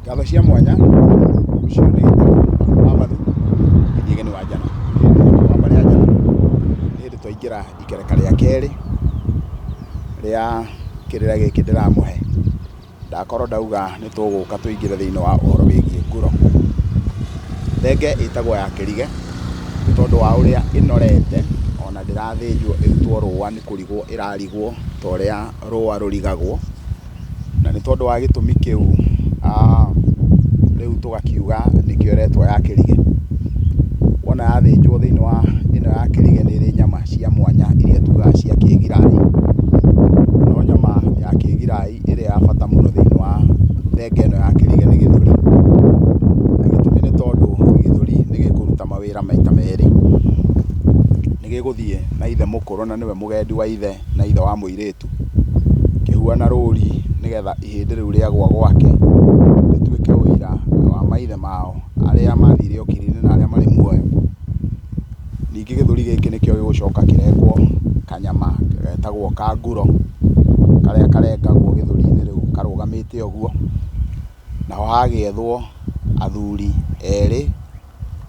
Ngatho cia mwanya ũcio nĩ Gĩtabu wa Mathu Kĩnyegeni wa Njana wa mbarĩ ya Njana. Nĩ hĩndĩ twaingĩra ikereka rĩa kerĩ rĩa kĩrĩra gĩkĩ ndĩramũhe. Ndakorwo ndauga nĩ tũgũka tũingĩre thĩinĩ wa ũhoro wĩgiĩ nguro. Thenge ĩtagwo ya kĩrige nĩ tondũ wa ũrĩa ĩnorete ona ndĩrathĩnjwo ĩrutwo rũa nĩ kũrigwo ĩrarigwo ta ũrĩa rũa rũrigagwo. Na nĩ tondũ wa gĩtũmi kĩu rĩu tũgakiuga nĩkĩo ĩretwo ya kĩrige. Wona yathĩnjwo thĩinĩ wa ĩno ya kĩrige nĩ ĩrĩ nyama cia mwanya iria tugaga cia kĩgirai. No nyama ya kĩgirai ĩrĩa ya bata mũno thĩinĩ wa thenge ĩno ya kĩrige nĩ gĩthũri. Na gĩtũmi nĩ tondũ gĩthũri nĩ gĩkũruta mawĩra maita merĩ. Nĩ gĩgũthiĩ na ithe mũkũrũ na nĩwe mũgendi wa ithe na ithe wa mũirĩtu, kĩhuana rũri nĩgetha ihĩndĩ rĩu rĩagwa gwake rĩtuĩke ũira wa maithe mao arĩa mathire ũkiri-inĩ na arĩa marĩ muoyo. Ningĩ gĩthũri gĩkĩ nĩkĩo gĩgũcoka kĩrengwo kanyama getagwo ka nguro, karĩa karengagwo gĩthũri-inĩ rĩu karũgamĩte ũguo. Naho hagĩethwo athuri erĩ,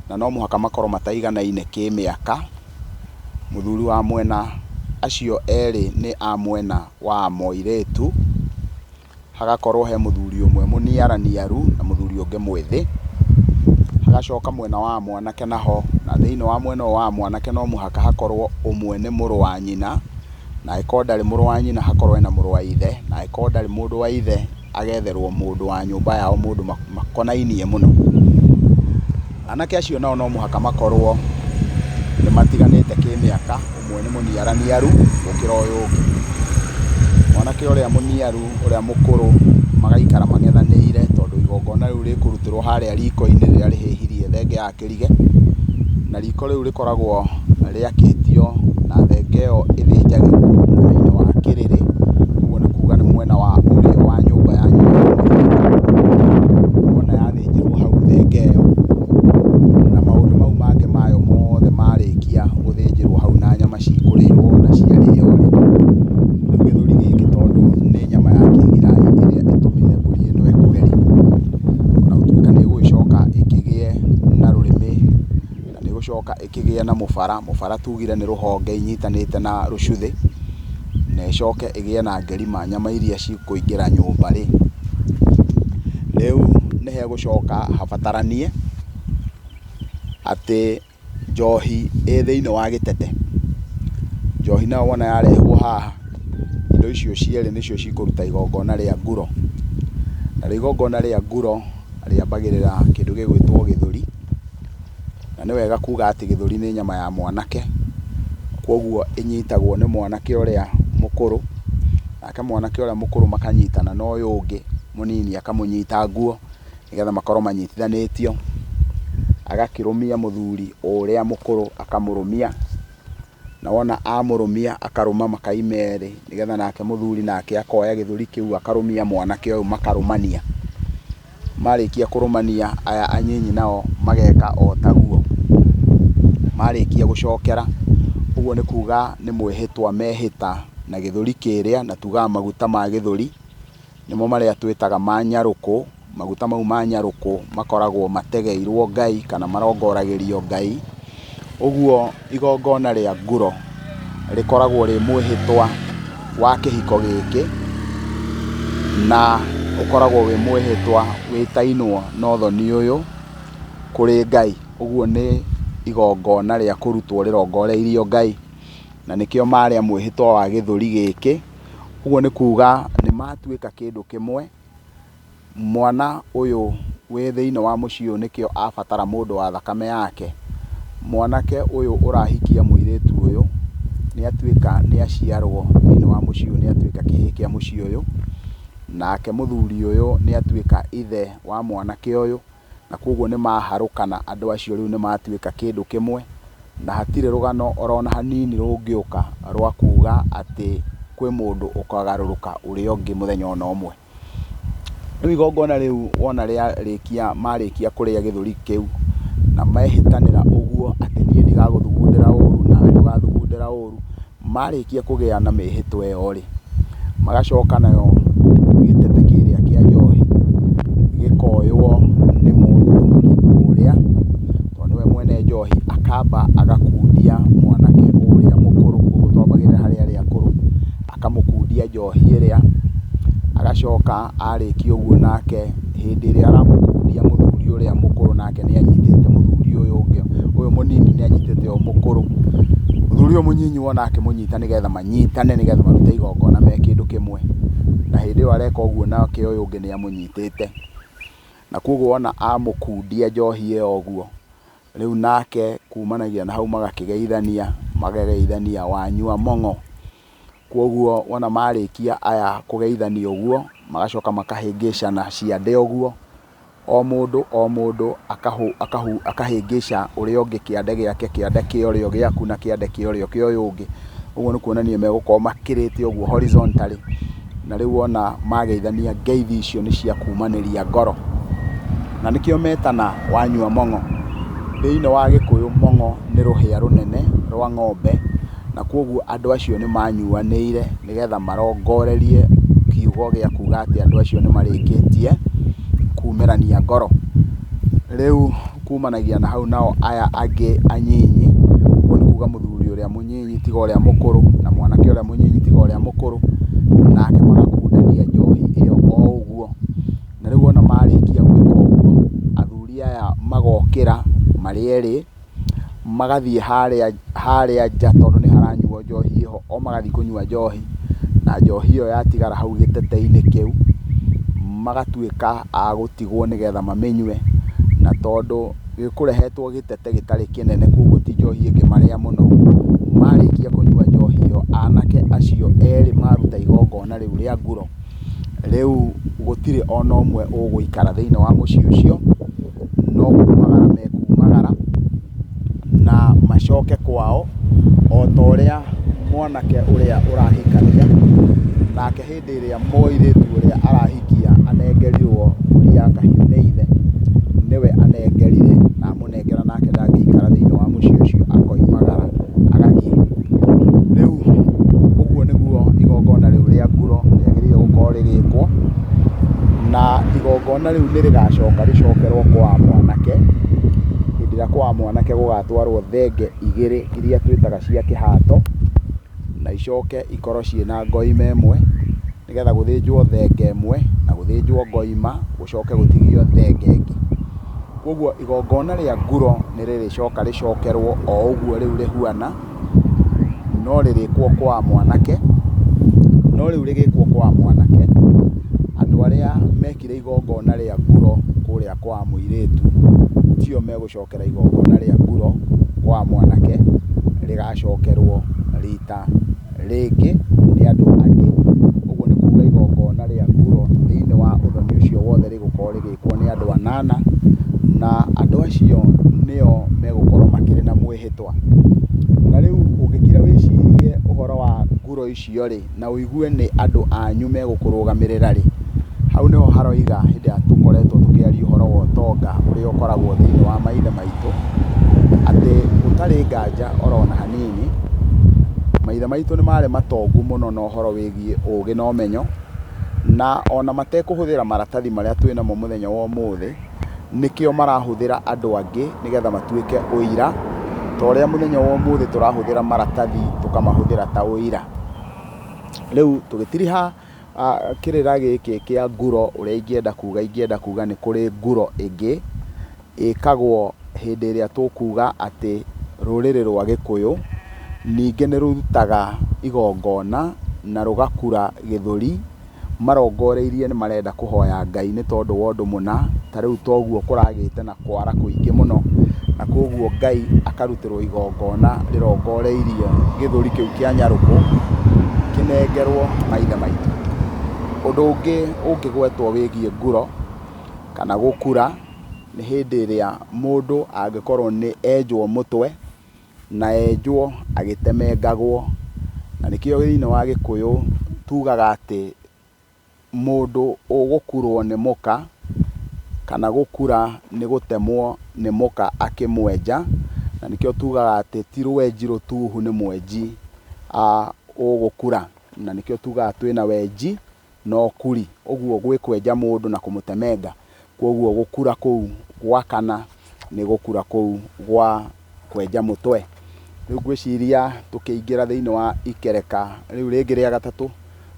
na no mũhaka makorwo mataiganaine kĩmĩaka. Mũthuri wa mwena acio erĩ nĩ a mwena wa mũirĩtu, hagakorwo he mũthuri ũmwe mũniaraniaru na mũthuri ũngĩ mwĩthĩ. Hagacoka mwena wa mwanake naho, na thĩinĩ wa mwena ũyũ wa mwanake no mũhaka hakorwo ũmwe nĩ mũrũ wa nyina, na angĩkorwo ndarĩ mũrũ wa nyina hakorwo ena mũrũ wa ithe, na angĩkorwo ndarĩ mũndũ wa ithe agetherwo mũndũ wa nyũmba yao, mũndũ makonainie mũno. Anake acio nao no mũhaka makorwo nĩ matiganĩte kĩmĩaka, ũmwe nĩ mũniaraniaru gũkĩra ũyũ ũngĩ. Mwanake ũrĩa mũniaru ũrĩa mũkũrũ magaikara mang'ethanĩire tondũ igongona rĩu rĩkũrutĩrwo harĩa riko-inĩ rĩrĩa rĩhĩhirie thenge ya kĩrige. Na riko rĩu rĩkoragwo rĩakĩtio na thenge ĩyo ĩthĩnjagĩrwo mwena-inĩ wa kĩrĩrĩ, ũguo nĩ kuga nĩ mwena wa ũrĩo wa nyũmba ya nyina wa mũirĩtu. Wona yathĩnjĩrwo hau thenge ĩyo na maũndũ mau mangĩ mayo mothe marĩkia gũthĩnjĩrwo hau na nyama cikũrĩo na ciarĩo rĩ, rĩu gĩthũri gĩkĩ tondũ nĩ nyama ya kĩgirai ĩrĩa ĩtũmire mbũri ĩno ĩkue rĩ, ona gũtuĩka nĩ ĩgũgĩcoka ĩkĩgĩe na rũrĩmĩ na nĩ ĩgũcoka ĩkĩgĩe na mũbara, mũbara tugire nĩ rũhonge inyitanĩte na rũcuthĩ, na ĩcoke ĩgĩe na ngerima, nyama iria cikũingĩra nyũmba rĩ, rĩu nĩ hegũcoka habataranie atĩ njohi ĩ thĩinĩ wa gĩtete. Njohi nayo wona yarehwo haha, indo icio cierĩ nĩcio cikũruta igongona rĩa nguro. Narĩo igongona rĩa nguro rĩambagĩrĩra kĩndũ gĩgwĩtwo gĩthũri. Na nĩ wega kuga atĩ gĩthũri nĩ nyama ya mwanake, koguo ĩnyitagwo nĩ mwanake ũrĩa mũkũrũ, nake mwanake ũrĩa mũkũrũ makanyitana na ũyũ ũngĩ mũnini akamũnyita nguo, nĩgetha makorwo manyitithanĩtio. Agakĩrũmia mũthuri ũrĩa mũkũrũ akamũrũmia, na wona amũrũmia akarũma makai merĩ, nĩgetha nake mũthuri nake akoya gĩthũri kĩu akarũmia mwanake ũyũ makarũmania. Marĩkia kũrũmania aya anyinyi nao mageka o taguo. Marĩkia gũcokera, ũguo nĩ kuga nĩ mwĩhĩtwa mehĩta na gĩthũri kĩrĩa, na tugaga maguta ma gĩthũri nĩmo marĩa twĩtaga ma nyarũkũ. Maguta mau ma nyarũkũ makoragwo mategeirwo Ngai kana marongoragĩrio Ngai. Ũguo igongona rĩa nguro rĩkoragwo rĩ mwĩhĩtwa wa kĩhiko gĩkĩ, na ũkoragwo wĩ mwĩhĩtwa wĩtainwo na ũthoni ũyũ kũrĩ Ngai. Ũguo nĩ igongona rĩa kũrutwo rĩrongoreirio Ngai, na nĩkĩo marĩa mwĩhĩtwa wa gĩthũri gĩkĩ. Ũguo nĩ kuga nĩ matuĩka kĩndũ kĩmwe. Mwana ũyũ wĩ thĩinĩ wa mũciĩ ũyũ nĩkĩo abatara mũndũ wa thakame yake. Mwanake ũyũ ũrahikia mũirĩtu ũyũ nĩ atuĩka nĩ aciarwo thĩinĩ wa mũciĩ ũyũ, nĩ atuĩka kĩhĩĩ kĩa mũciĩ ũyũ, nake mũthuri ũyũ nĩ atuĩka ithe wa mwanake ũyũ, na koguo nĩ maharũkana andũ acio rĩu nĩ matuĩka kĩndũ kĩmwe, na hatirĩ rũgano orona hanini rũngĩũka rwa kuga atĩ kwĩ mũndũ ũkagarũrũka ũrĩa ũngĩ mũthenya ona ũmwe. Rĩu igongona rĩu wona rĩarĩkia marĩkia kũrĩa gĩthũri kĩu na mehĩtanĩra ũguo atĩ niĩ ndigagũthugundĩra ũru nawe ndũgathugundĩra ũru, marĩkia kũgĩa na mĩhĩtwa ĩyo rĩ, magacoka nayo gĩtete kĩrĩa kĩa njohi gĩkoywo. Agacoka arĩkia ũguo nake hĩndĩ ĩrĩa aramũkundia mũthuri ũrĩa mũkũrũ nake nĩ anyitĩte mũthuri ũyũ ũngĩ, ũyũ mũnini nĩ anyitĩte ũyũ mũkũrũ. Mũthuri ũyũ mũnyinyi wona akĩmũnyita nĩgetha manyitane nĩgetha marute igongona me kĩndũ kĩmwe. Na hĩndĩ ĩyo areka ũguo nake ũyũ ũngĩ nĩ amũnyitĩte. Na koguo wona amũkundia njohi ĩyo ũguo, rĩu nake kumanagia na hau magakĩgeithania, makageithania wanyua mong'o. Koguo wona marĩkia aya kũgeithania ũguo, magacoka makahĩngĩcana ciande ũguo, o mũndũ o mũndũ akahĩngĩca ũrĩa ũngĩ kĩande gĩake, kĩande kĩa ũrĩo gĩaku na kĩande kĩa ũrĩo kĩa ũyũ ũngĩ. Ũguo nĩ kuonania megũkorwo makĩrĩte ũguo horizontally. Na rĩu wona mageithania ngeithi icio nĩ cia kumanĩria ngoro. Na nĩkĩo metana wanyua mong'o. Thĩinĩ wa Gĩkũyũ mong'o nĩ rũhĩa rũnene rwa ng'ombe, na koguo andũ acio nĩ manyuanĩire nĩgetha marongorerie kiugo gĩa kuga atĩ andũ acio nĩ marĩkĩtie kumĩrania ngoro. Rĩu kumanagia na hau nao aya angĩ anyinyi, ũguo nĩ kuga mũthuri ũrĩa mũnyinyi tiga ũrĩa mũkũrũ, na mwanake ũrĩa mũnyinyi tiga ũrĩa mũkũrũ, nake magakundania njohi ĩyo o ũguo. Na rĩu wona marĩkia gwĩka ũguo, athuri aya magokĩra marĩ erĩ, magathiĩ harĩa harĩa nja tondũ nĩ haranyuo njohi ĩho, o magathiĩ kũnyua njohi, na njohi ĩyo yatigara hau gĩtete-inĩ kĩu, magatuĩka a gũtigwo nĩgetha mamĩnyue, na tondũ gĩkũrehetwo gĩtete gĩtarĩ kĩnene koguo ti njohi ĩngĩmarĩa mũno, marĩkia kũnyua njohi ĩyo, anake acio erĩ maruta igongona rĩu rĩa nguro, rĩu gũtirĩ ona ũmwe ũgũikara thĩinĩ wa mũciĩ ũcio, no kumagara mekumagara na macoke kwao, o ta ũrĩa mwanake ũrĩa ũrahikania, nake hĩndĩ ĩrĩa mũirĩtu ũrĩa arahikia anengerirwo mbũri ya kahiũ nĩ ithe, nĩwe anengerire na amũnengera nake ndangĩikara thĩinĩ wa mũciĩ ũcio akoimagara agathiĩ. Rĩu ũguo nĩguo igongona rĩu rĩa nguro rĩagĩrĩire gũkorwo rĩgĩkwo, na igongona rĩu nĩ rĩgacoka rĩcokerwo kwa mwanake, hĩndĩ ĩrĩa kwa mwanake gũgatwarwo thenge igĩrĩ iria twĩtaga cia kĩhato, na icoke ikorwo ciĩna ngoima ĩmwe, nĩgetha gũthĩnjwo thenge ĩmwe na gũthĩnjwo ngoima, gũcoke gũtigio thenge ĩngĩ. Koguo igongona rĩa nguro nĩ rĩrĩcoka rĩcokerwo o ũguo rĩu rĩhuana, no rĩrĩkwo kwa mwanake, no rĩu rĩgĩkwo kwa mwanake, andũ arĩa mekire igongona rĩa nguro kũrĩa kwa mũirĩtu, tio megũcokera igongona rĩa nguro kwa mwanake, rĩgacokerwo rita rĩngĩ nĩ andũ angĩ. Ũguo nĩ kuga igongona rĩa nguro thĩinĩ wa ũthoni ũcio wothe rĩgũkorwo rĩgĩkwo nĩ andũ anana, na andũ acio nĩo megũkorwo makĩrĩ na mwĩhĩtwa. Na rĩu ũngĩkira wĩcirie ũhoro wa nguro icio rĩ, na ũigue nĩ andũ anyu megũkũrũgamĩrĩra rĩ, hau nĩho haroiga hĩndĩ ĩrĩa tũkoretwo tũkĩaria ũhoro wa ũtonga ũrĩa ũkoragwo thĩinĩ wa maithe maitũ, atĩ gũtarĩ nganja orona hanini, maithe maitũ nĩ marĩ matongu mũno na ũhoro wĩgiĩ ũgĩ na ũmenyo, na ona matekũhũthĩra maratathi marĩa twĩ namo mũthenya wa ũmũthĩ, nĩkĩo marahũthĩra andũ angĩ nĩgetha matuĩke ũira, ta ũrĩa mũthenya wa ũmũthĩ tũrahũthĩra maratathi tũkamahũthĩra ta ũira. Rĩu tũgĩtiriha kĩrĩra gĩkĩ kĩa nguro ũrĩa ingĩenda kuga, ingĩenda kuga nĩ kũrĩ nguro ĩngĩ ĩkagwo hĩndĩ ĩrĩa tũkuga atĩ rũrĩrĩ rwa Gĩkũyũ ningĩ nĩ rũrutaga igongona na rũgakura gĩthũri, marongoreirie nĩ marenda kũhoya Ngai nĩ tondũ wa ũndũ mũna, ta rĩu toguo kũragĩte na kwara kũingĩ mũno, na koguo Ngai akarutĩrwo igongona rĩrongoreirie gĩthũri kĩu kĩa nyarũkũ, kĩnengerwo maithe maitũ. Ũndũ ũngĩ ũngĩgwetwo wĩgiĩ nguro kana gũkura, nĩ hĩndĩ ĩrĩa mũndũ angĩkorwo nĩ enjwo mũtwe, na enjwo agĩtemengagwo, na nĩkĩo thĩinĩ wa Gĩkũyũ tugaga atĩ mũndũ ũgũkurwo nĩ mũka, kana gũkura nĩ gũtemwo nĩ mũka akĩmwenja, na nĩkĩo tugaga atĩ ti rwenji rũtuhu nĩ mwenji ũgũkura, na nĩkĩo tugaga twĩna wenji na ũkuri, ũguo gwĩ kwenja mũndũ na kũmũtemenga, koguo gũkura kũu gwa kana nĩ gũkura kũu gwa kwenja mũtwe. Rĩu ngwĩciria tũkĩingĩra thĩinĩ wa ikereka rĩu rĩngĩ rĩa gatatũ,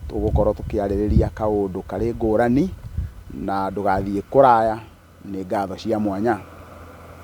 Tũgũkorwo tkĩarĩrĩria kaũndũ karĩ ngũrani na ndũgathiĩ kũraya, nĩ ngatho cia mwanya.